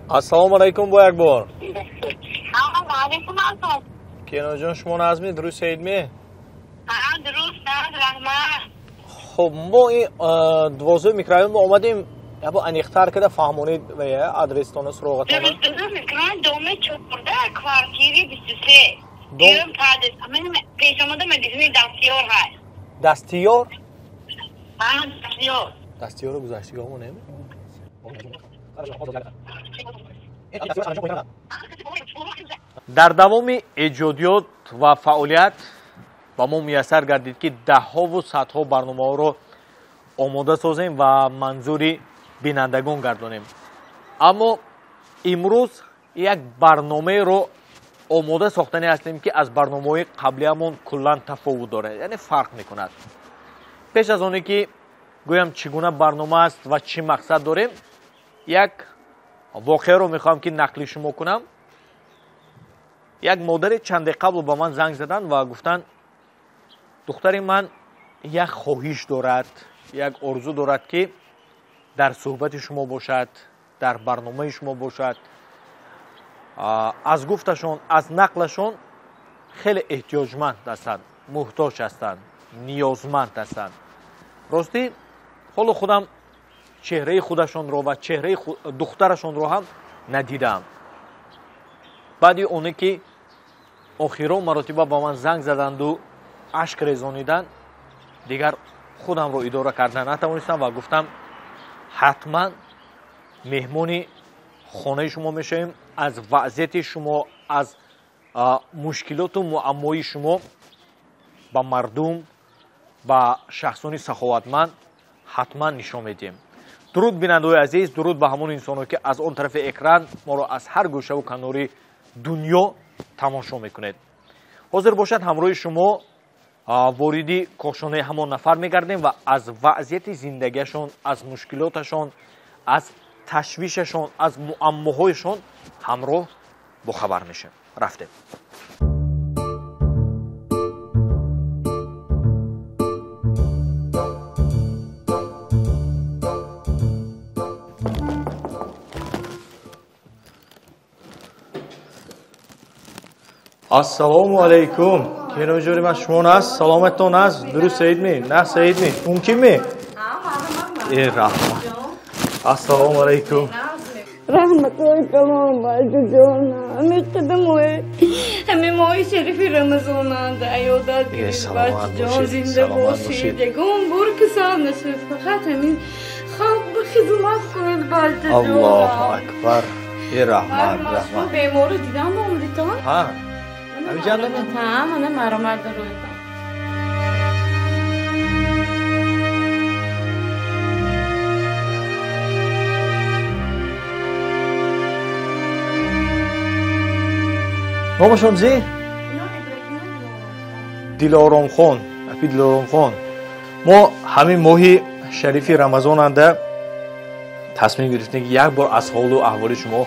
Ассалому алайкум бо як бор. Алайкум ассалом. Киноҷон, шумо назми дуруст саидме? Ҳа, дуруст, раҳмат. Хуб, мо ин 12 микрорайон мо омадем, ябо аниқтар када фаҳмонед ва адрестона, суроғатона. 12 микрорайон, доме 14, квартири 23. Дирам падес. Амин пешомада магазини Дастиёр ҳаст. Дастиёр? Ҳа, Дастиёр. Дастиёрро гузаштигоҳмо не? Дар давоми эҷодиёт ва фаъолият ба мо муяссар гардид, ки даҳҳову садҳо барномаҳоро омода созем ва манзури бинандагон гардонем. Аммо имрӯз як барномаеро омода сохтанӣ ҳастем, ки аз барномаҳои қаблиамон куллан тафовут дорад, яъне фарқ мекунад. Пеш аз оне ки гӯям чӣ гуна барнома аст ва чӣ мақсад дорем, як воқеаро мехоҳам ки нақли шумо кунам. Як модаре чанде қабл ба ман занг заданд ва гуфтанд: духтари ман як хоҳиш дорад, як орзу дорад, ки дар суҳбати шумо бошад, дар барномаи шумо бошад. Аз гуфташон, аз нақлашон хеле эҳтиёҷманд ҳастанд, муҳтоҷ ҳастанд, ниёзманд ҳастанд. Ростӣ, ҳоло худам чеҳраи худашонро ва чеҳраи духтарашонро ҳам надидаам. Баъди оне ки охирон маротиба ба ман занг заданду ашк резониданд, дигар худамро идора карда натавонистам ва гуфтам ҳатман меҳмони хонаи шумо мешавем, аз вазъияти шумо, аз мушкилоту муаммои шумо ба мардум, ба шахсони саховатманд ҳатман нишон медиҳем. Дуруд, бинандаҳои азиз, дуруд ба ҳамон инсоно, ки аз он тарафи экран моро аз ҳар гӯшаву канори дунё тамошо мекунед. Ҳозир бошад, ҳамроҳи шумо вориди кошонаи ҳамон нафар мегардем ва аз вазъияти зиндагиашон, аз мушкилоташон, аз ташвишашон, аз муаммоҳояшон ҳамроҳ бохабар мешавем. Рафтем. Ассалому алайкум. Киноҷони ман, шумо наст? Саломаттон аст? Дуруст саидми? На саидми? Мумкинми? Э, раҳмат. Ассалому алайкум. Раҳматои калом, бачаҷон. Ҳамин қадамои ҳамин моҳи шарифи Рамазонанда аёдат гиред, бачаҷон, зинда бошед. Ягон бор касал нашед, фақат ҳамин халқ ба хизмат кунед, бачаҷон. Аллоҳу акбар. Э, раҳмат, раҳмат. Беморро дидам омадитон? Ҳа. Ҳамиҷандами? Ҳа, мана маромад дароятон. Номашон зи? Дилоромхон. Апи Дилоромхон. Мо ҳамин моҳи шарифи Рамазонанда тасмим гирифтем, ки як бор аз ҳолу аҳволи шумо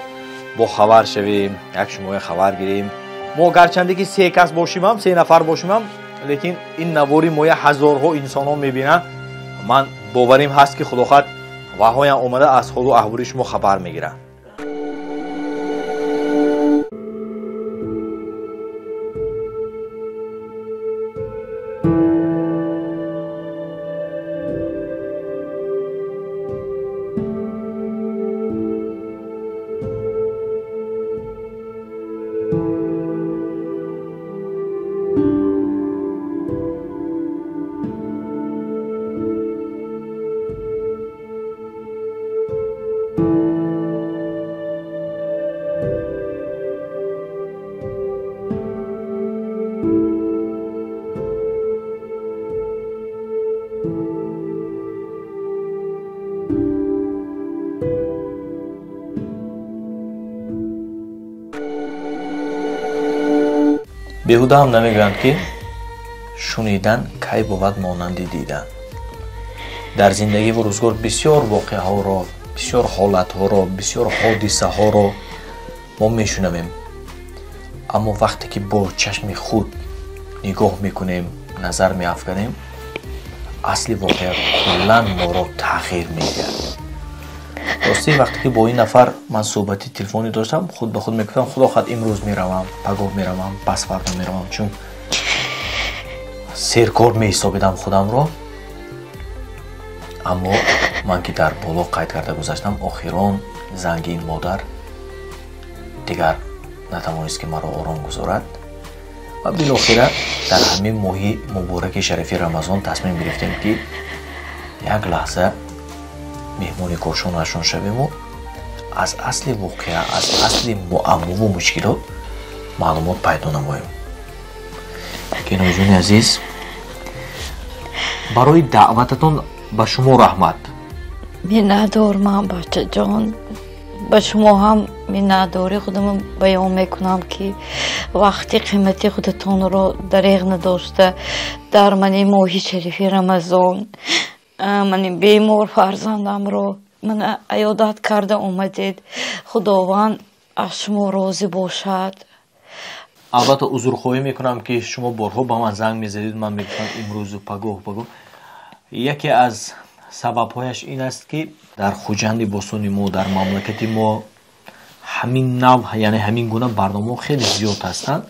бохабар шавем, як шумоя хабар гирем. Мо гарчанде ки се кас бошимам, се нафар бошимам, лекин ин навори моя ҳазорҳо инсонҳо мебинанд. Ман боварим ҳаст, ки худохоҳад ваҳоям омада аз ҳолу аҳволи шумо хабар мегиранд. Беҳуда ҳам намегӯянд, ки шунидан кай бувад монанди дидан. Дар зиндагиву рӯзгор бисёр воқеаҳоро, бисёр ҳолатҳоро, бисёр ҳодисаҳоро мо мешунавем, аммо вақте ки бо чашми худ нигоҳ мекунем, назар меафканем, асли воқеа куллан моро тағйир медиҳад. Рости вақте ки бо ин нафар ман суҳбати телефонӣ доштам, худ ба худ мегуфтам, худо хоҳад имрӯз меравам, пагоҳ меравам, пасфардо меравам, чун серкор меҳисобидам худамро. Аммо ман ки дар боло қайд карда гузаштам, охирон занги ин модар дигар натавонист ки маро ором гузорад ва билохира дар ҳамин моҳи мубораки шарифи Рамазон тасмим гирифтем ки як лаҳза меҳмони кошонаашон шавему аз асли воқеа, аз асли муаммову мушкилот маълумот пайдо намоем. Киноҷони азиз, барои даъвататон ба шумо раҳмат. Миннатдор ман, бачаҷон, ба шумо ҳам миннатдории худамро баён мекунам, ки вақти қимати худатонро дареғ надошта дар мани моҳи шарифи Рамазон мани бемор фарзандамро мана аёдат карда омадед. Худованд аз шумо розӣ бошад. Албатта узрхоҳӣ мекунам, ки шумо борҳо ба ман занг мезадед, ман мегуфтам имрӯзу пагоҳ, пагоҳ. Яке аз сабабҳояш ин аст, ки дар Хуҷанди бостони мо, дар мамлакати мо ҳамин нав, яъне ҳамин гуна барномаҳо хеле зиёд ҳастанд.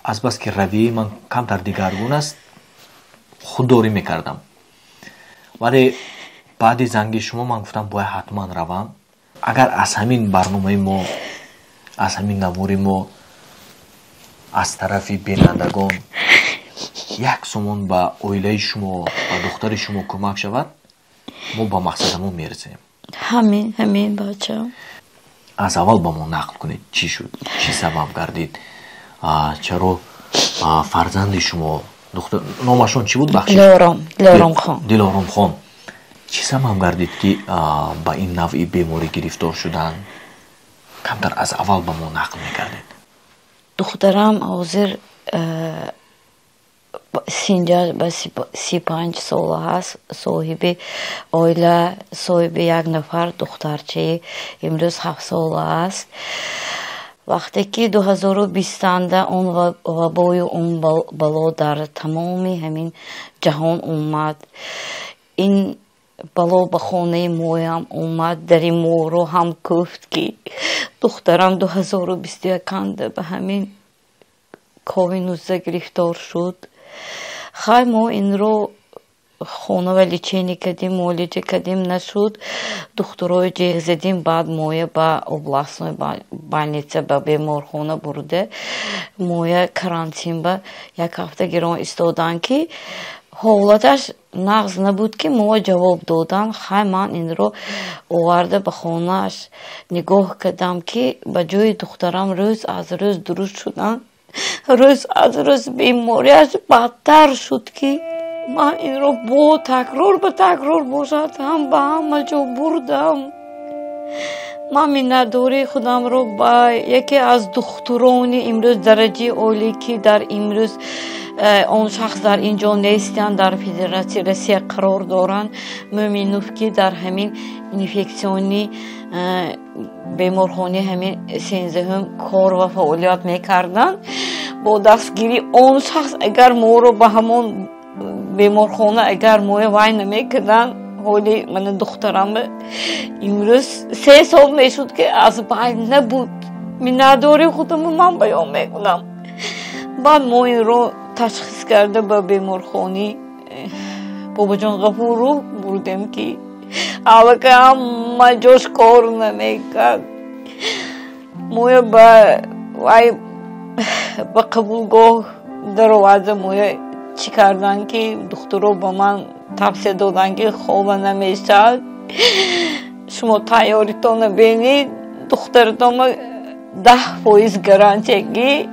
Азбаски равияи ман камтар дигаргун аст, худдорӣ мекардам. Вале баъди занги шумо ман гуфтам бояд ҳатман равам. Агар аз ҳамин барномаи мо, аз ҳамин навори мо аз тарафи бинандагон як сомон ба оилаи шумо, ба духтари шумо кӯмак шавад, мо ба мақсадамон мерасем. Ҳамин, ҳамин, бача. Аз аввал ба мо нақл кунед, чӣ шуд, чӣ сабаб гардид, чаро фарзанди шумо, номашон чӣ буд, бахшиш? Дилоромхон. Дилоромхон. Чӣ сабаб гардид, ки ба ин навъи беморӣ гирифтор шуданд? Камтар аз аввал ба мо нақл мекардед. Духтарам ҳозир синҷа ба 35 сола ҳаст, соҳиби оила, соҳиби як нафар духтарчаи имрӯз 7 сола аст. Вақте ки 2020-анда он вабою он бало дар тамоми ҳамин ҷаҳон омад, ин бало ба хонаи моям омад, дари моро ҳам гуфт, ки духтарам 2021-анда ба ҳамин ковид-19 гирифтор шуд. Хай, мо инро хона ва лечение кардем, муолиҷа кардем, нашуд. Духтурои ҷеғ задем, баъд моя ба областной больница, ба беморхона бурда, моя карантин ба як ҳафта гирон истоданд, ки ҳолаташ нағз набуд, ки мо ҷавоб додан. Хай, ман инро оварда ба хонааш нигоҳ кардам, ки ба ҷои духтарам рӯз аз рӯз дуруст шудан, рӯз аз рӯз бемориаш бадтар шуд, ки ман инро бо такрор ба такрор бошад ҳам ба ҳама ҷо бурдам. Ман миннатдории худамро ба яке аз духтурони имрӯз дараҷаи олӣ, ки дар имрӯз он шахс дар ин ҷо нестанд, дар Федератсияи Россия қарор доранд, Мӯминов, ки дар ҳамин инфексиони беморхонаи ҳамин сенздаҳум кор ва фаъолият мекарданд. Бо дастгирии он шахс агар моро ба ҳамон беморхона агар моя вай намекарданд, ҳоли мана духтарам имрӯз 3 сол мешуд, ки аз байн набуд. Миннатдории худамро ман баён мекунам. Баъд мо инро ташхис карда ба беморхонаи Бобоҷон Ғафуров бурдем, ки аллакай ҳама ҷош кор намекард. Моя ба вай ба қабулгоҳ дароварда, моя чӣ карданд, ки духтуро ба ман тавсия доданд, ки хоба намешавад, шумо тайёритонро бинед, духтаратонро 10% гарантия, ки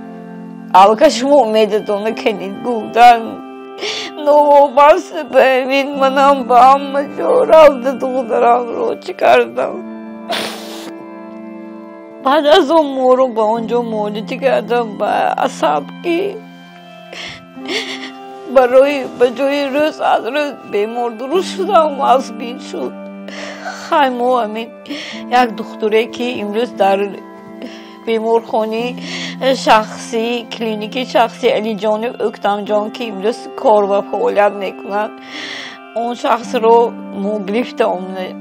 аллакай шумо умедатонро кунед, гуфтанд. Новобаста ба ҳамин манам ба ҳама ҷо рафта духтарамро чӣ кардам. Баъд аз он моро ба он ҷо муолиҷа кардам ба асаб, ки барои ба ҷои рӯз аз рӯз бемор дуруст шудам, вазбин шуд. Хай, мо ҳамин як духтуре, ки имрӯз дар беморхонаи шахсӣ, клиники шахсии Алиҷонов Ӯктамҷон, ки имрӯз кор ва фаъолият мекунад, Он шахсро мо гирифта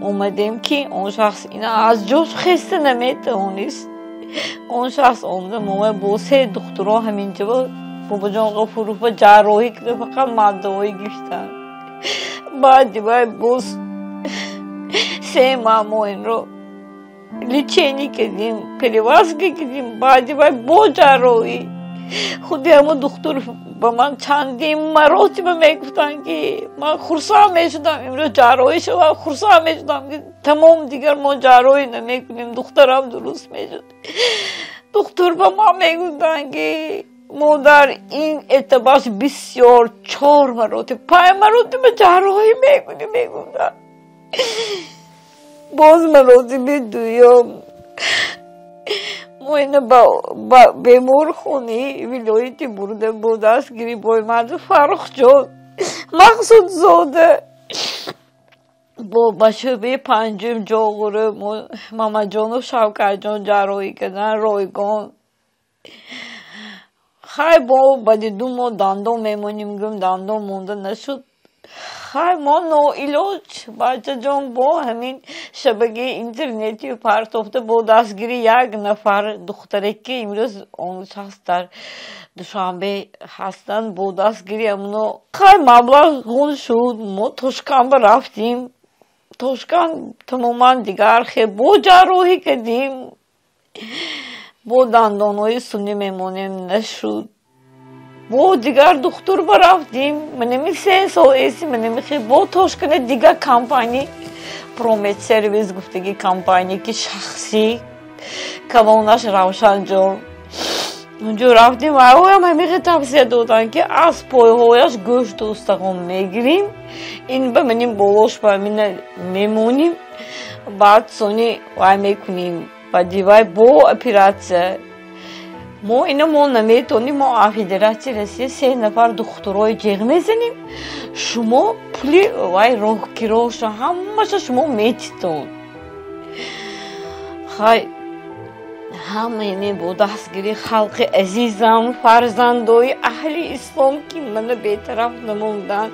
омадем, ки он шахс ина аз ҷош хеста наметавонист. Он шахс омада мо бо се духтуро ҳаминҷо Бобоҷон Ғафурова ҷарроҳӣ карда, фақат маддаҳои гирифтанд. Баъди вай боз 3 моҳ мо инро лечение кардем, перевязка кардем. Баъди вай бо ҷарроҳӣ. Худи ҳамо духтур ба ман чандин маротиба мегуфтанд, ки ман хурсанд мешудам, имрӯз ҷарроҳӣ шавад, хурсанд мешудам, ки тамом, дигар мо ҷарроҳӣ намекунем, духтарам дуруст мешуд. Духтур ба ман мегуфтанд, ки модар, ин этабаш бисёр, чор маротиба, панҷ маротиба ҷарроҳӣ мекунӣ, мегуфтанд. Боз маротиби дуюм мо ина ба беморхонаи вилояти бурда, бо дастгири боймарди Фаррухҷон Мақсудзода бо ба шӯъбаи панҷум Ҷоғуру Мамаҷонов Шавкатҷон ҷарроҳӣ кардан ройгон. Хай, бо баъди 2 моҳ дандон мемонем, гӯм, дандон монда нашуд. Хай, мо ноилоҷ, бачаҷон, бо ҳамин шабакаи интернетӣ партофта, бо дастгири як нафар духтаре, ки имрӯз он шахс дар Душанбе ҳастанд, бо дастгири ҳамоно, хай, маблағ гун шуд. Мо Тошканба рафтем. Тошканд тамоман дигар хел, бо ҷарроҳӣ кардем, бо дандонҳои сунъӣ мемонем, нашуд. Бо дигар духтур ба рафтем. Манами 3 сол эси манами хел бо Тошканда дигар компания, Промед Сервис гуфтаги компания, ки шахсӣ, калонаш Равшанҷон, унҷо рафтем ва оям ҳамихел тавсия доданд, ки аз пойҳояш гӯшту устахон мегирем, ин ба маним болош ба мина мемонем, баъд сони вай мекунем, баъди вай бо оператсия. Мо ина мо наметонем, мо аз Федератсияи Россия се нафар духтурои ҷеғ мезанем, шумо пули вай роҳкироша ҳамаша шумо метитон. Хай, ҳамаи мен бо дастгирии халқи азизам, фарзандои аҳли ислом, ки мана бетараф намонданд,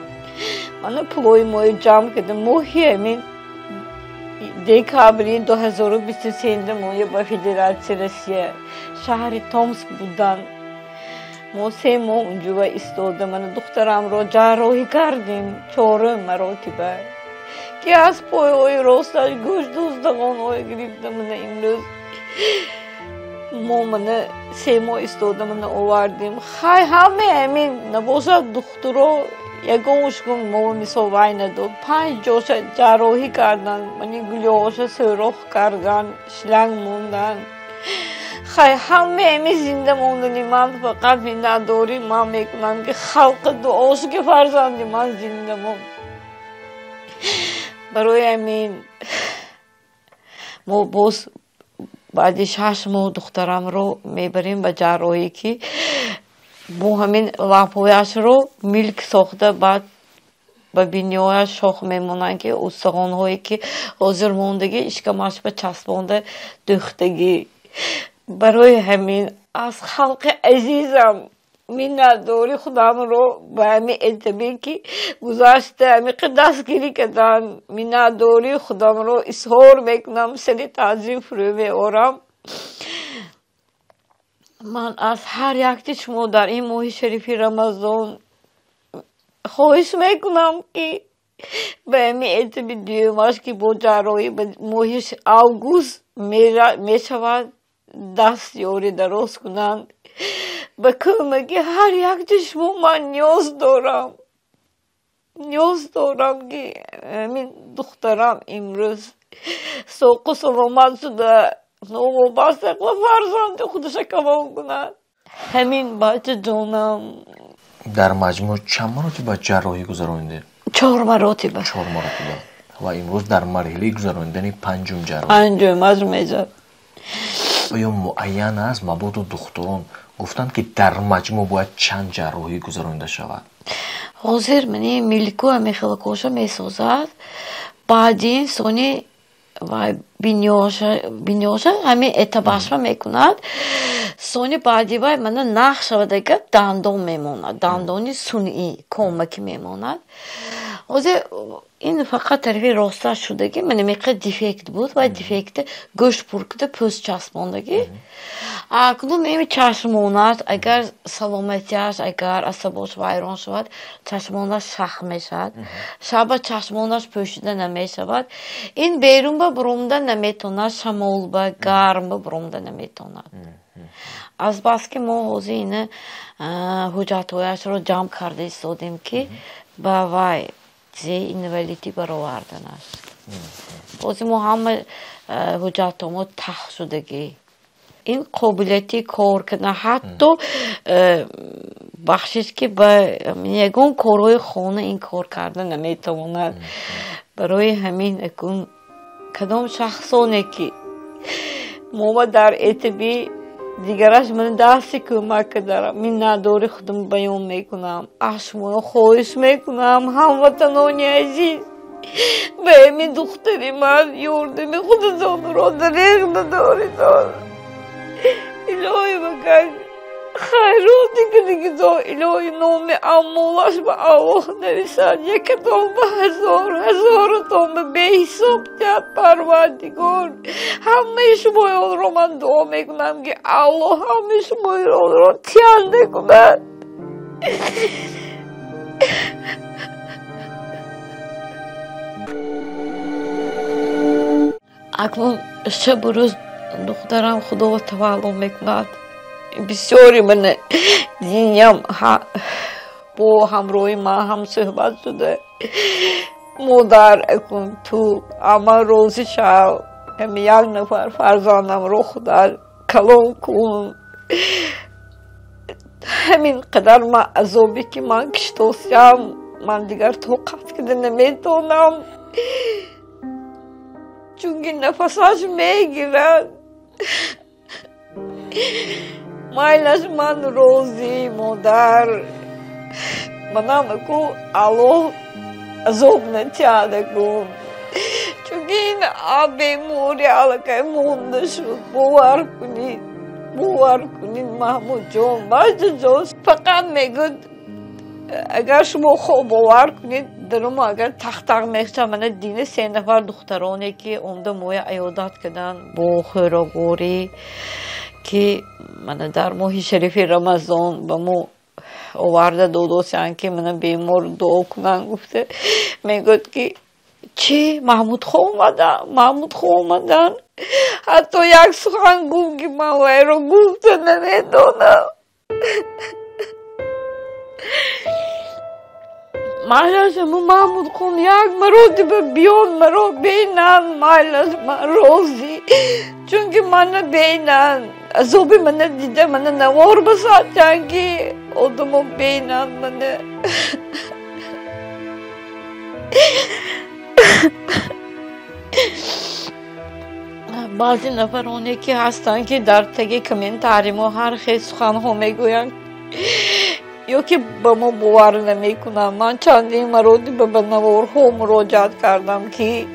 мана пулои мои ҷамъ кардам. Моҳи ҳамин декабри 2023 моя ба Федератсияи Россия, шаҳри Томск будан. Мо 3 моҳ унҷува истода, мана духтарамро ҷарроҳӣ кардем чорум маротиба, ки аз пойҳои росташ гӯшту устахонҳое гирифта. Мана имрӯз мо мана 3 моҳ истода, мана овардем. Хай, ҳамаи ҳамин набошад, духтуро ягоншкун мо мисол вай надод. Панҷ ҷоша ҷарроҳӣ кардан, мани гулёҳоша сӯрох кардан, шланг мондан. Хай, ҳамаи ҳамин зинда мондани ман фақат миннатдорӣ ман мекунам, ки халқи дуош, ки фарзанди ман зинда монд. Барои ҳамин мо боз баъди 6 моҳ духтарамро мебарем ба ҷарроҳӣ, ки бо ҳамин лабҳояшро милк сохта, баъд ба биниҳояш шох мемонанд, ки устахонҳое ки ҳозир мондагӣ, ишкамаш ба часпонда дӯхтагӣ. Барои ҳамин аз халқи азизам миннатдори худамро ба ҳамин этабе ки гузашта ҳамиқа дастгирӣ карданд, миннатдории худамро изҳор мекунам, сари таъзим фурӯ меорам. Ман аз ҳар якти шумо дар ин моҳи шарифи Рамазон хоҳиш мекунам, ки ба ҳамин этаби дуюмаш, ки бо ҷарроҳӣ ба моҳи август мешавад, даст ёрӣ дароз кунанд. Ба кӯмаки ҳар якти шумо ман ниёз дорам, ниёз дорам, ки ҳамин духтарам имрӯз соқу саломат шуда, новобаста фарзанди худаша калон кунад. Ҳамин, бачаҷонам. Дар маҷмӯъ чанд маротиба ҷарроҳӣ гузаронидед? Чор маротиба. Чор маротиба ва имрӯз дар марҳилаи гузаронидани панҷум ҷарроҳӣ. Панҷумаш мешавад. Оё муайян аст, мабодо духтурон гуфтанд, ки дар маҷмӯъ бояд чанд ҷарроҳӣ гузаронида шавад? Ҳозир мани милку ҳамихелакоша месозад, баъди ин сони вай биниёша ҳамин этабашма мекунад, сони баъди вай мана нах шавад, агар дандон мемонад, дандони сунъӣ комаки мемонад. Ҳозир ин фақат тарафи росташ шудагӣ, мана меқа дефект буд ва дефекти гӯшт пур кида пӯст часпондагӣ. Акнун ими чашмонаш агар саломатиаш агар асабош вайрон шавад, чашмонаш шах мешавад. Шаба чашмонаш пӯшида намешавад. Ин берун ба буромда наметавонад, шамол ба гарм ба буромда наметавонад. Азбаски мо ҳозир ина ҳуҷҷатҳояшро ҷамъ карда истодем, ки ба вай зе инвалидӣ бароварданаш. Ҳозир мо ҳама ҳуҷҷатҳо мо тах шудагӣ. Ин қобилияти кор кардан, ҳатто бахшиш ки ба ягон корҳои хона ин кор карда наметавонад. Барои ҳамин акун кадом шахсоне ки мо дар ЭТБ дигараш ман дасти кӯмак кадарам, миннатдори худам баён мекунам, аз шумо хоҳиш мекунам, ҳамватанони азиз, ба ҳамин духтари ман ёрдами худатонро дареғ надоритон. Илоҳи вакак хайроти кардагитон, илоҳи номи амолаш ба Аллоҳ нависад, якатон ба ҳазор, ҳазоратон ба беҳисоб диҳад Парвардигор. Ҳамаи шумоёнро ман дуо мекунам, ки Аллоҳ ҳамаи шумоёнро тиянда кунад. Акнун шабу рӯз духтарам Худоро тавалло мекунад. Бисёри мана диням бо ҳамроҳи ман ҳамсӯҳбат шуда. Модар, акун ту ама розӣ шав, ҳами як нафар фарзандамро Худо калон кун. Ҳамин қадар ман азобе ки ман киштосям, ман дигар тоқат карда наметавонам, чунки нафасаш мегирад. Майлаш ман розӣ, модар. Манам аку Аллоҳ азоб натиҳад акун. Чунки ин беморӣ аллакай монда шуд. Бовар кунед, бовар кунед, Маҳмудҷон, бачаҷон, фақат мегӯяд агар шумо хоб бовар кунед, дарумо агар тахтақ мехчам, мана дина се нафар духтароне ки омда моя аёдат карданд бо хӯрокворӣ, ки мана дар моҳи шарифи Рамазон ба мо оварда додосянд, ки мана бемор дуо кунанд гуфта, мегӯяд ки чӣ Маҳмудхон омадан, Маҳмудхон омадан. Ҳатто як сухан гуфт, ки ман вайро гуфта намедонам. Майлаш аму Маҳмудхон як маротиба биён маро бинанд, майлаш ман розӣ, чунки мана бинанд, азоби мана дида, мана навор басатянд, ки одамо бинанд мана. Баъзе нафароне ки ҳастанд, ки дар таги комментари мо ҳар хел суханҳо мегӯянд ё ки ба мо бовар намекунанд. Ман чандин маротиба ба наворҳо муроҷиат кардам, ки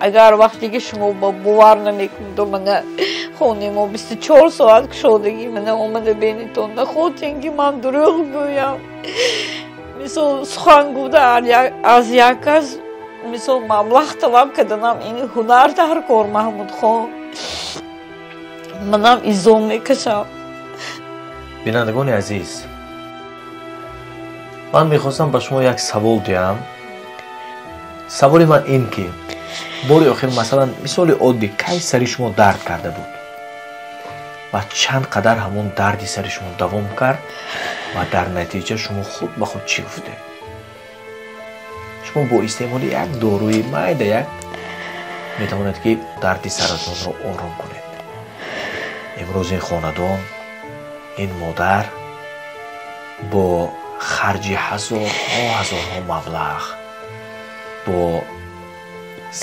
агар вақте ки шумо бовар намекунед, мана хонаи мо 24 соат кушодагӣ, мана омада бинитон, нахотин ки ман дурӯғ гӯям. Мисол сухан гуфта аз як кас мисол маблағ талаб карданам ин ҳунар дар кор, Маҳмудхон. Манам изом мекашам. Бинандагони азиз, ман мехостам ба шумо як савол диҳам. Саволи ман ин ки бори охир, масалан, мисоли оддӣ, кай сари шумо дард карда буд ва чанд қадар ҳамон дарди сари шумо давом кард ва дар натиҷа шумо худ ба худ чӣ гуфтед? Шумо бо истеъмоли як доруи майда як метавонед ки дарди саратонро ором кунед. Имрӯз ин хонадон, ин модар бо харҷи ҳазорҳо ҳазорҳо маблағ, бо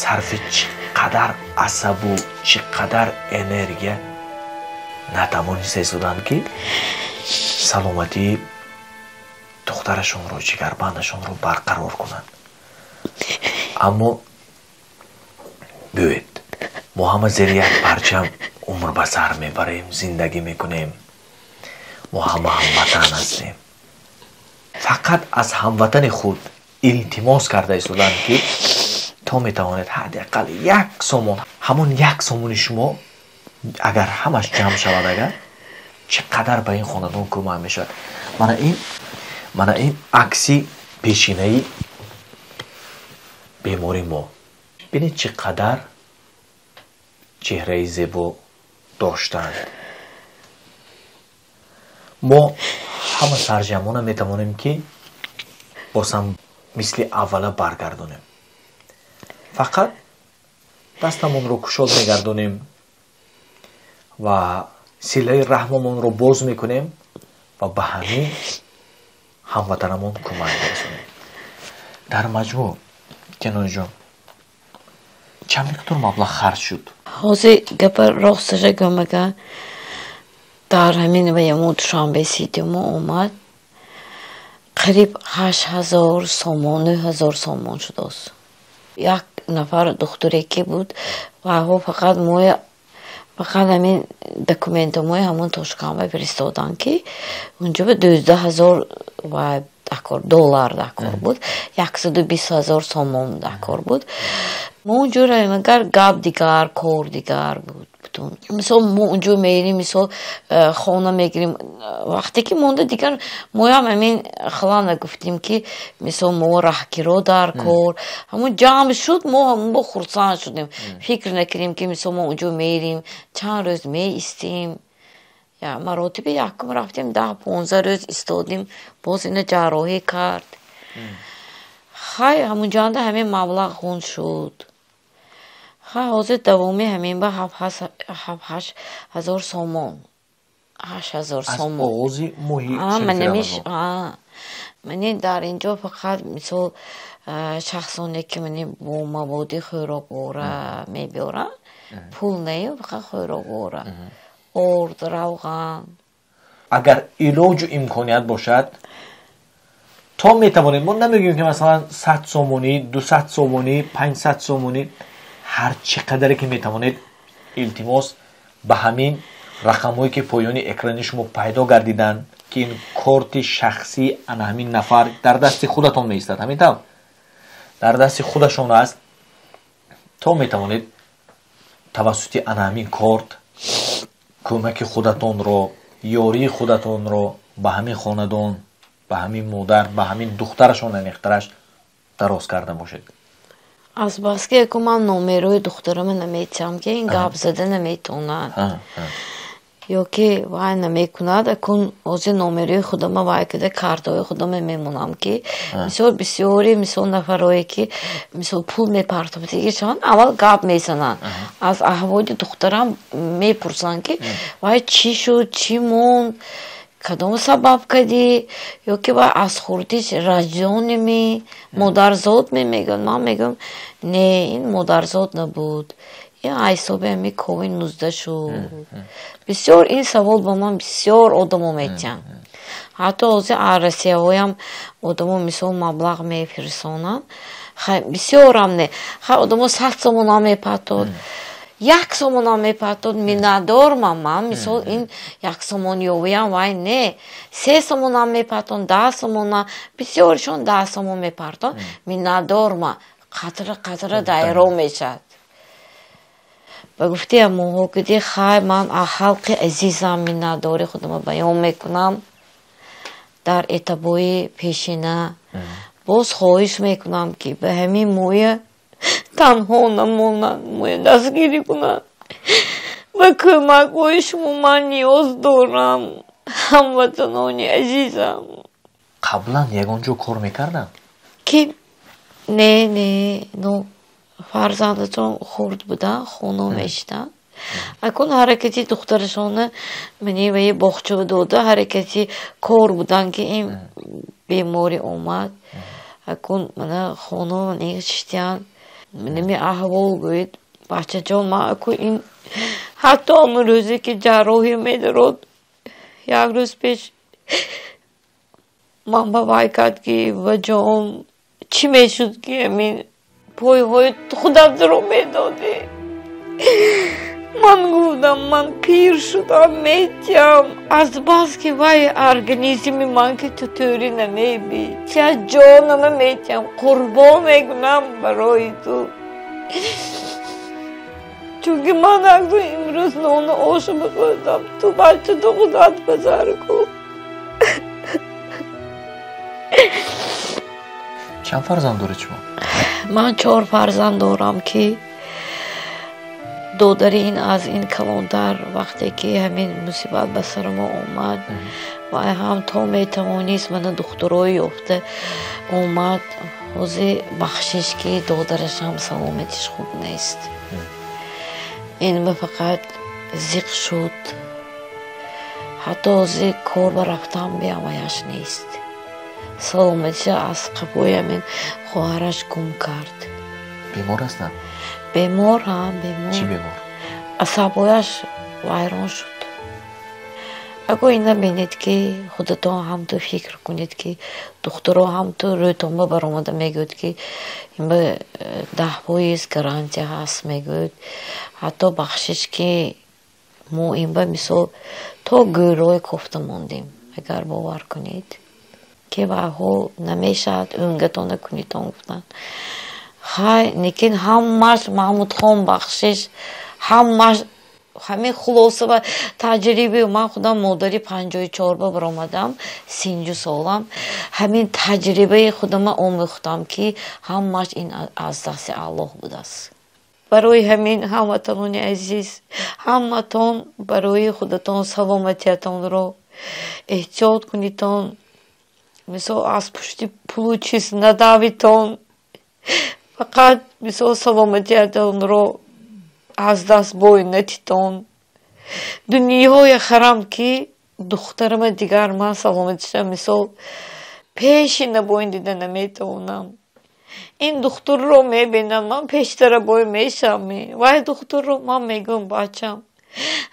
сарфи чӣ қадар асабу чӣ қадар энергия натавониста истоданд, ки саломатии духтарашонро, ҷигарбандашонро барқарор кунанд. Аммо биёед, мо ҳама зери як парчам умр ба сар мебарем, зиндагӣ мекунем. Мо ҳама ҳамватан ҳастем. Фақат аз ҳамватани худ Илтимос карда истоданд, ки то метавонед ҳадди ақал 1 сомон, ҳамон 1 сомони шумо агар ҳамаш ҷамъ шавад, агар чӣ қадар ба ин хонадон кӯмак мешавад. Мана ин акси пешинаи бемори мо. Бинед, чӣ қадар чеҳраи зебо доштанд. Мо ҳама сарҷамъона метавонем, ки боз ҳам мисли аввала баргардонем. Фақат дастамонро кушод мегардонем ва силаи раҳмамонро боз мекунем ва ба ҳамин ҳамватанамон кӯмак мерасонем. Дар маҷмӯъ, Кинояҷон, чанд миқдор маблағ харҷ шуд? Ҳозир гапа росташа гӯмага, дар ҳамин ваямо Душанбе Сити мо омад, қариб 8000 сомон, 9000 сомон шудааст. Як нафар духтуре ки буд, ваҳо фақат моя, фақат ҳамин документомои ҳамон Тошканба фиристоданд, ки унҷо ба 12 000 вай дакор, доллар дакор буд, 120 000 сомон дакор буд. Мо унҷо равем, агар гап дигар, кор дигар буд. Мисол, мо унҷо мерим, мисол, хона мегирем, вақте ки монда дигар моям ҳамин хела нагуфтем, ки мисол мо раҳгиро дар кор. Ҳамон ҷамъ шуд, мо ҳамон хурсанд шудем. Фикр накардем, ки мисол мо унҷо мерим, чанд рӯз меистем. Маротиби якум рафтем, 10-15 рӯз истодем, боз ина ҷарроҳӣ кард. Хай, ҳамунҷанда ҳамин маблағ хун шуд. Хай, ҳозир давоми ҳамин ба 7-8 ҳазор сомон, 8000 Аз сомон. Оғози моҳи шарифи. Мани дар инҷо фақат мисол шахсоне ки мани бо маводи хӯроквора мебиёранд, пул не, фақат хӯроквора, орд, равған. Агар илоҷу имконият бошад, то метавонед, мо намегӯем, ки масалан 100 сомонӣ, 200 сомонӣ, 500 сомонӣ, ҳар чӣ қадаре ки метавонед, илтимос, ба ҳамин рақамҳое ки поёни экрани шумо пайдо гардиданд, ки ин корти шахсии ана ҳамин нафар дар дасти худатон меистад, ҳамин тавр дар дасти худашон аст, то метавонед тавассути ана ҳамин корт кӯмаки худатонро, ёрии худатонро ба ҳамин хонадон, ба ҳамин модар, ба ҳамин духтарашон, аниқтараш, дароз карда бошед. Азбаски яку ман номерои духтарама наметиҳам, ки ин гап зада наметавонад ё ки вай намекунад. Акун ҳозир номерои худама вай када, картаҳои худама мемонам, ки мисол бисёри, мисол, нафарое ки мисол пул мепартофтагишаванд, аввал гап мезананд, аз аҳволи духтарам мепурсанд, ки вай чӣ шуд, чӣ монд, кадом сабаб кардӣ, ё ки вай аз хурдиш раҷоними модарзод мегӯянд. Ман мегӯям, не, ин модарзод набуд, ин ҳисоби ҳами ковид 19 шуд. Бисёр ин савол ба ман бисёр одамо метиҳанд. Ҳатто ҳозир аз Россияҳоям одамо мисол маблағ мефирсонанд. Хай, бисёрам не, хай, одамо 100 сомонам мепартод, 1 сомонам мепартод, миннатдормам ман. Мисол, ин 1 сомон ёвиям вай не, 3 сомонам мепартон, 10 сомона, бисёришон 10 сомон мепартон, миннатдорма. Қатра қатра дайро мешавад. Ба гуфти амоҳо киди, хай, ман халқи азизам миннатдори худама баён мекунам. Дар этабои пешина боз хоҳиш мекунам, ки ба ҳамин моя танҳо намонанд, моя дастгирӣ кунанд. Ба кӯмакҳои шумо ман ниёз дорам, ҳамватанони азизам. Қаблан ягон ҷо кор мекарданд? Ки не, не, ну, фарзандатон хурд буданд, хона мешиданд. Акун ҳаракати духтарашона мани ваи боғча дода, ҳаракати кор буданд, ки ин беморӣ омад. Акун мана хона шиштиянд. Манами аҳвол гӯед, бачаҷон, ман аку ин ҳатто ҳамон рӯзе ки ҷарроҳӣ медарод, як рӯз пеш ман ба вай кард, ки ваҷон, чӣ мешуд, ки ҳамин пойҳои худатро медодӣ. Ман гуфтам, ман пир шудам, метиям. Аз бас ки вай организми ман ки ту тӯрӣ намебӣ, ча ҷонама метиям, қурбон мекунам барои ту. Чунки ман акну имрӯз нону ошу бихӯрдам, ту бача ту худат базар кун. Чанд фарзанд доред шумо? Ман 4 фарзанд дорам, ки додари ин аз ин калонтар. Вақте ки ҳамин мусибат ба сари мо омад, вай ҳам то метавонист мана духтурои ёфта омад. Ҳозир бахшиш, ки додарашам саломатиш хуб нест. Ин ба фақат зиқ шуд. Ҳатто ҳозир кор ба рафтан биамаяш нест. Саломатиша аз қафои ҳамин хоҳараш гум кард. Бемор ҳастанд? Бемор, ҳа, бемор. Чӣ бемор? Асабояш вайрон шуд. Ако ина бинед, ки худатон ҳам ту фикр кунед, ки духтуро ҳам ту рӯтонба баромада мегӯяд, ки инба 10% гарантия ҳаст мегӯяд. Ҳатто бахшиш, ки мо инба мисол то гӯрой кофта мондем, агар бовар кунед, ки вайҳо намешавад, ӯнгатона кунитон гуфтанд. Хай, лекин ҳамаш Маҳмудхон бахшиш, ҳамаш ҳамин хулоса ва таҷрибаи ман. Худам модари 54 ба баромадам, 30 солам. Ҳамин таҷрибаи худама омӯхтам, ки ҳамаш ин аз дасти Аллоҳ будааст. Барои ҳамин, ҳамватанони азиз, ҳаматон барои худатон саломатиятонро эҳтиёт кунитон. Мисол, аз пушти пулу чиз надавитон, фақат мисол саломатиятонро аз даст бой натитон. Дунёе харам, ки духтарама дигар ман саломатиша мисол пеши набоин дида наметавонам. Ин духтурро мебинам, ман пештара бой мешавам. Вай духтурро ман мегӯям, бачам,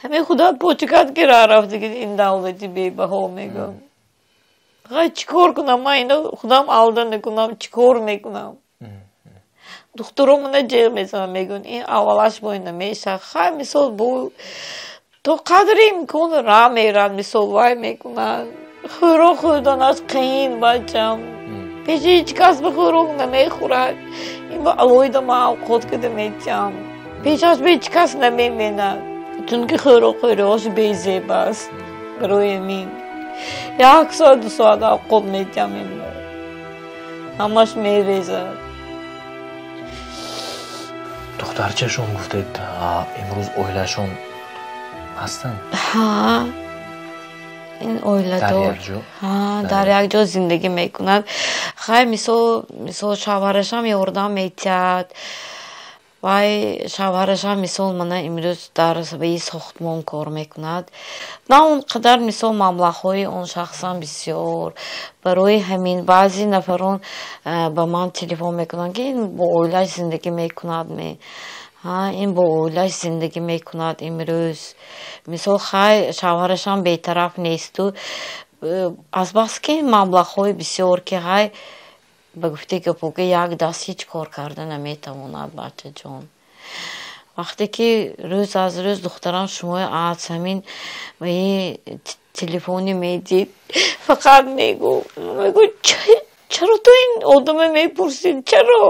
ҳамин худат почикат ки ра рафтаги ин давлати бебаҳо, мегӯям. Фақат чӣ кор кунам, ман ино худам алда накунам, чӣ кор мекунам? Духтуро мана ҷеғ мезанам, мегӯянд, ин аввалаш бой намешавад. Хай, мисол, бо то қадри имкон ра мерад, мисол вай мекунад. Хӯрок хӯрданаш қиин, бачам. Пеши ҳеҷ кас ба хӯрок намехӯрад. Ин ба алоҳида ман авқот када метиҳам. Пешаш ба ҳеҷ кас намеменад, чунки хӯрок хӯриҳош безеб аст. Барои ҳамин 1 соат, 2 соат авқот метиҳам, ин ҳамаш мерезад. Духтарчашон гуфтед, имрӯз оилашон ҳастанд? Ҳа, ин оиладор, дар як ҷо зиндагӣ мекунад. Хай, мисол шавҳарашам ёрдам метиҳад. Вай шавҳарашам мисол мана имрӯз дар сабаи сохтмон кор мекунад. На он қадар мисол маблағҳои он шахсам бисёр. Барои ҳамин баъзе нафарон ба ман телефон мекунанд, ки ин бо оилаш зиндагӣ мекунад ме, ин бо оилаш зиндагӣ мекунад имрӯз. Мисол, хай, шавҳарашам бетараф несту азбаски маблағҳои бисёр, ки хай, ба гуфтаи гапо, ки як даст ҳеҷ кор карда наметавонад, бачаҷон. Вақте ки рӯз аз рӯз духтарам шумои аз ҳамин телефони медид, фақат мегӯ, чаро ту ин одама мепурсӣ, чаро?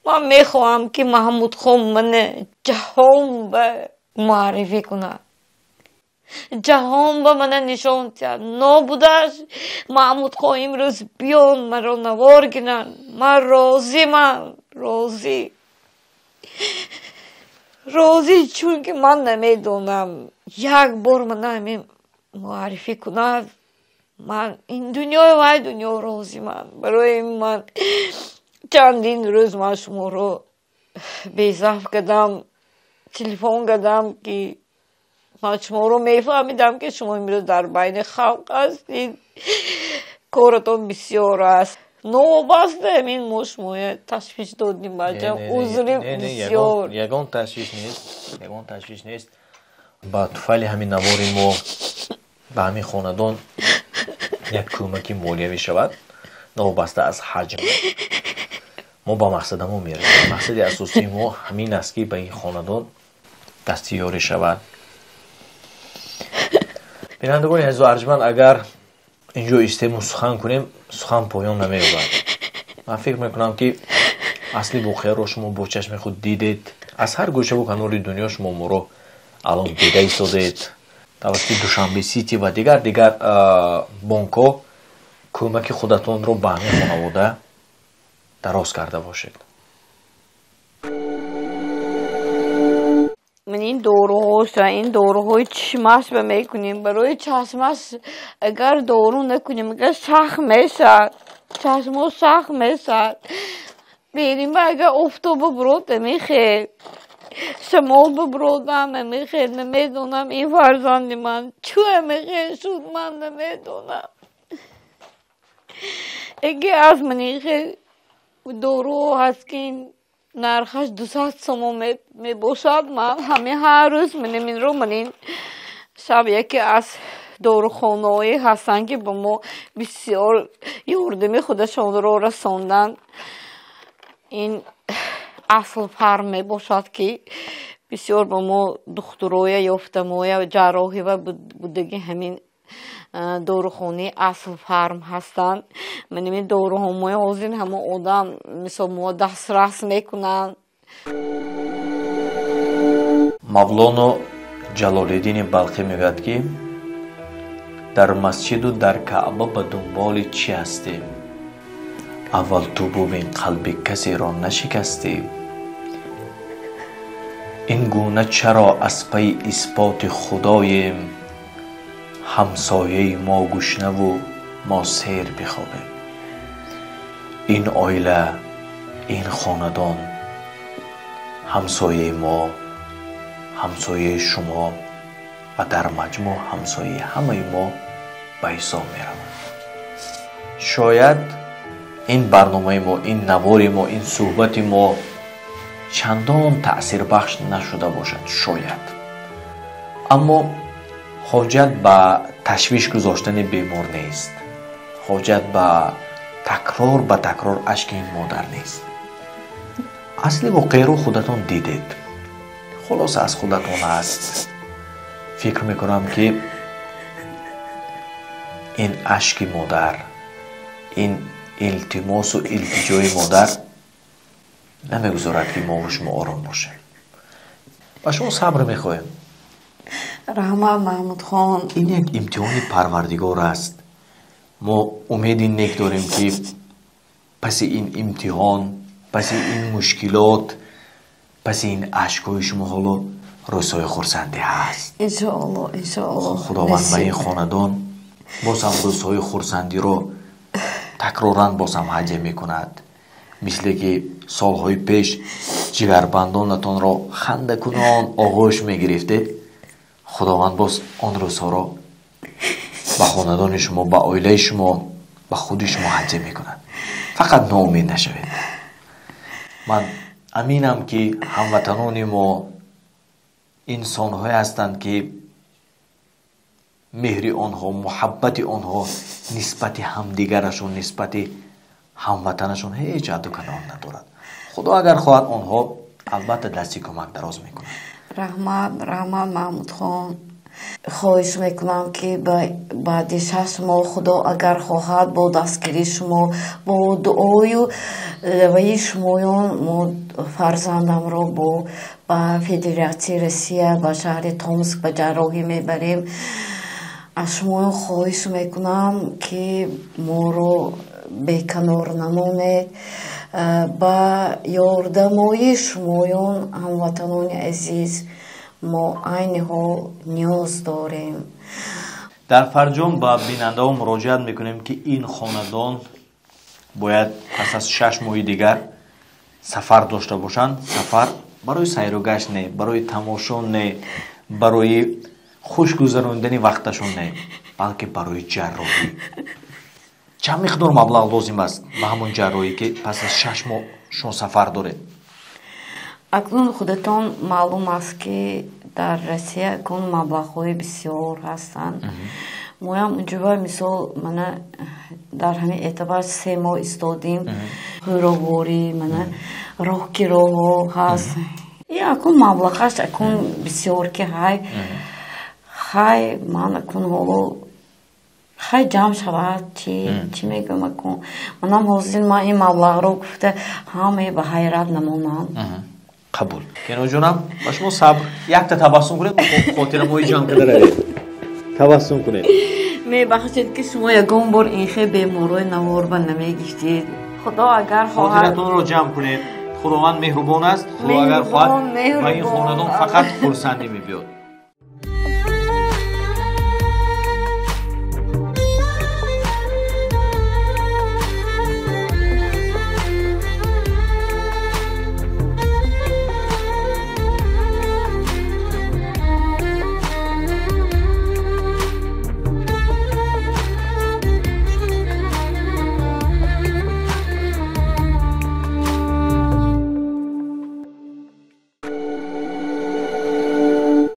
Ман мехоҳам, ки Маҳмудхон мана ҷаҳон ба муаррифӣ кунад, ҷаҳон ба мана нишон диҳад. Нобудаш Маҳмудхон имрӯз биён, маро навор гиранд, ман розӣ, ман розӣ, розӣ, чунки ман намедонам, як бор мана ҳамин муаррифӣ кунад, ман ин дунёи вай дунё розӣ. Ман барои ман чандин рӯз ман шуморо безаф кардам, телефон кардам, ки ман шуморо мефаҳмидам, ки шумо имрӯз дар байни халқ ҳастед, коратон бисёр аст. Новобаста ҳамин мо шумоя ташвиш додем, бачам, узри бисёр. Ягон ташвиш нест, ягон ташвиш нест. Ба туфайли ҳамин навори мо ба ҳамин хонадон як кӯмаки молиявӣ шавад, новобаста аз ҳаҷм, мо ба мақсадамон мерасем. Мақсади асосии мо ҳамин аст, ки ба ин хонадон дасти ёрӣ шавад. Бинандагони азизу арҷманд, агар инҷо истему сухан кунем, сухан поён намеёбад. Ман фикр мекунам, ки асли воқеаро шумо бо чашми худ дидед. Аз ҳар гӯшаву канори дунё шумо моро алон дида истодед. Тавассути Душанбе Сити ва дигар дигар бонкҳо кӯмаки худатонро ба ҳамин хонавода дароз карда бошед. Ман ин доруҳоша, ин доруҳои чишмаш ба мекунем. Барои чашмаш агар дору накунем, агар шах мешавад, чашмо шах мешавад. Берима агар офтоба бурод намехел, шамол бибуродам намехел. Намедонам, ин фарзанди ман чӯ мехел шуд, ман намедонам. Яке аз манихел доруҳо ҳаст, ки нархаш 200 сомон мебошад. Ман ҳамин ҳар рӯз манинро манин шаб яке аз дорухонаҳое ҳастанд, ки ба мо бисёр ёрдами худашонро расонданд. Ин Асл Фарм мебошад, ки бисёр ба мо духтуроя ёфтамоя ҷарроҳӣ ва будаги ҳамин дорухонаи Асл Фарм ҳастанд. Маними доруҳомоя ҳозир ҳамон одам мисол мо дастрас мекунанд. Мавлоно Ҷалолиддини Балхӣ мегӯяд, ки дар масҷиду дар Каъба ба дунболи чӣ ҳастем? Аввал ту бубин, қалби касеро нашикастӣ. Ин гуна чаро аз пайи исботи худоем, ҳамсояи мо гушнаву мо сер бихобем? Ин оила, ин хонадон ҳамсояи мо, ҳамсояи шумо ва дар маҷмӯъ ҳамсояи ҳамаи мо ба ҳисоб меравад. Шояд ин барномаи мо, ин навори мо, ин суҳбати мо чандон таъсирбахш нашуда бошад, шояд, аммо ҳоҷат ба ташвиш гузоштани бемор нест, ҳоҷат ба такрор ба такрор ашки ин модар нест. Асли воқеаро худатон дидед, хулоса аз худатон аст. Фикр мекунам, ки ин ашки модар, ин илтимосу илтиҷои модар намегузорад, ки мову шумо ором бошем. Ба шумо сабр мехоҳем. Раҳмат, Маҳмудхон. Ин як имтиҳони Парвардигор аст. Мо умеди нек дорем, ки паси ин имтиҳон, паси ин мушкилот, паси ин ашкҳои шумо ҳоло рӯзҳои хурсандӣ ҳаст. Иншоалло, иншоалло. Худованд ба ин хонадон боз ҳам рӯзҳои хурсандиро такроран боз ҳам ҳадя мекунад, мисле ки солҳои пеш ҷигарбандонатонро хандакунон оғӯш мегирифтед. Худованд боз он рӯзҳоро ба хонадони шумо, ба оилаи шумо, ба худи шумо ҳадя мекунад. Фақат ноумед нашавед. Ман аминам, ки ҳамватанони мо инсонҳое ҳастанд, ки меҳри онҳо, муҳаббати онҳо нисбати ҳамдигарашон, нисбати ҳамватанашон ҳеҷ ҳадду канор надорад. Худо агар хоҳад, онҳо албатта дасти кӯмак дароз мекунад. Раҳмат, раҳмат, Маҳмудхон. Хоҳиш мекунам, ки баъди 6 моҳ, Худо агар хоҳад, бо дастгирии шумо, бо дуою ваи шумоён мо фарзандамро бо ба Федератсияи Россия, ба шаҳри Томск ба ҷарроҳӣ мебарем. Аз шумоён хоҳиш мекунам, ки моро беканор намонед. Ба ёрдамои шумоён, ҳамватанони азиз, мо айни ҳол ниёз дорем. Дар фарҷом ба бинандаҳо муроҷиат мекунем, ки ин хонадон бояд пас аз 6 моҳи дигар сафар дошта бошанд. Сафар барои сайру гашт не, барои тамошо не, барои хуш гузаронидани вақташон не, балки барои ҷарроҳӣ. Чанд миқдор маблағ лозим аст ба ҳамон ҷарроҳӣ, ки пас аз 6 моҳ шумо сафар доред? Акнун худатон маълум аст, ки дар Россия акнун маблағҳои бисёр ҳастанд. Моям унҷоба, мисол, мана дар ҳамин эътибар 3 моҳ истодем. Хӯрокворӣ, мана роҳкироҳо ҳаст. Акун маблағаш акун бисёр ки ҳай хай, ман акун ҳоло хай ҷамъ шавад, чӣ чӣ мегӯям, акун манам ҳозир ман ин маблағро гуфта ҳамае ба ҳайрат намонам. Қабул, Кеноҷонам, ба шумо сабр. Якта табассум кунед, хотирамои ҷамъ карда равед. Табассум кунед. Мебахшед, ки шумо ягон бор инхе беморои наворба намегифтед. Худо агар хоҳад. Хотиратонро ҷамъ кунед. Худованд меҳрубон аст. Худо агар хоҳад, ба ин хонадон фақат хурсандӣ мебиёд.